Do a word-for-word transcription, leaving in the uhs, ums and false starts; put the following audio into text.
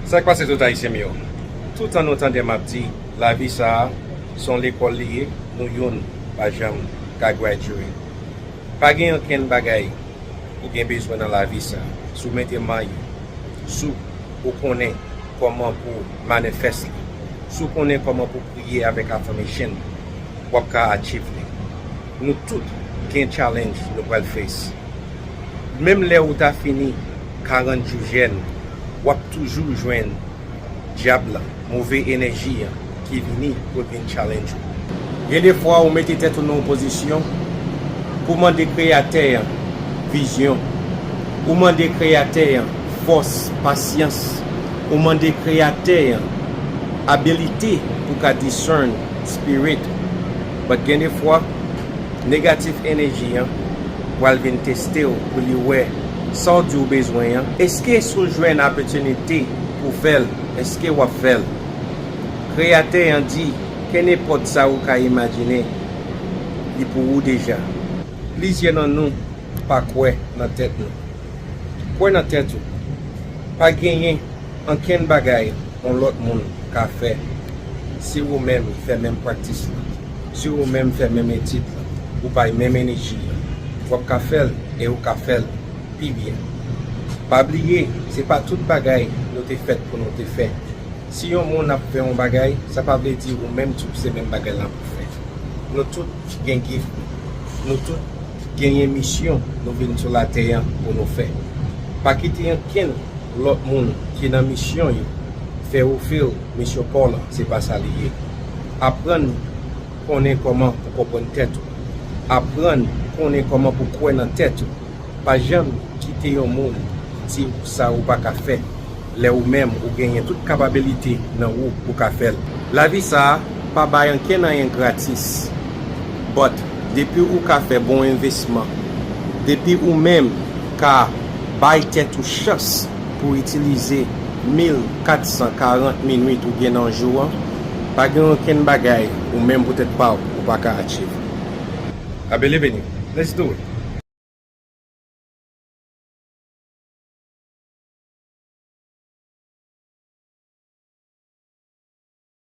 Sa k pase tout Ayisyen m yo? Toutan nou tande m ap di, lavi sa a, se yon lekòl li ye, nou youn pa janm ka graduate. Pa gen ankenn bagay ou gen bezwen nan lavi sa a. Si w mete may ou, si w konnen kòman pou w manifest li, si w konnen kòman pou w priye avèk affirmation, w ap ka achieve li. Nou tout gen challenge nou pral face. Menm lè ou ta fini karant jou jèn, w ap toujou jwenn dyab la, move enèji an ki vini pou l vin challenge ou. Gen de fwa ou mete tèt ou nan yon pozisyon pou mande Kreyatè an vizyon, ou mande Kreyatè an fòs, pasyans, ou mande Kreyatè an abilite pou ka discern spirit. But gen de fwa, negatif enèji an pral vin teste w pou li wè sa w di w bezwen an. Èske si w jwenn opportunity pou fè l, èske w ap fè l? Kreyatè an di, kenenpòt sa ou ka imajine, li pou ou deja. Plizyè nan nou pa kwè nan tèt nou. Kwè nan tèt ou. Pa genyen ankenn bagay yon lòt moun ka fè. Si ou menm fè menm practice lan, si ou menm fè menm etid lan, ou bay menm enèji an, w ap ka fè l e ou ka fè l pi byen. Pa bliye, se pa tout bagay nou te fèt pou nou te fè. Si yon moun ap fè yon bagay, sa pa vle di ou menm tou se menm bagay lan pou fè. Nou tout gen gift nou. Nou tout genyen misyon nou vin sou latè an pou nou fè. Pa kite ankenn lòt moun ki nan misyon yo fè ou feel misyon pa w lan se pa sa li ye. Aprann konnen kòman pou konprann tèt ou. Aprann konnen kòman pou kwè nan tèt ou. Pa janm kite yon moun di w sa ou pa ka fè, lè ou menm ou genyen tout kapabilite nan ou pou ka fè l. Lavi sa a pa bay ankenn anyen gratis. But, depi ou ka fè bon envesman, depi ou menm ka bay tèt ou chans pou itilize mil kat san karant minit ou gen nan jou an, pa gen okenn bagay ou menm poutèt pa w ou pa ka achieve. I believe in you. Let's do it.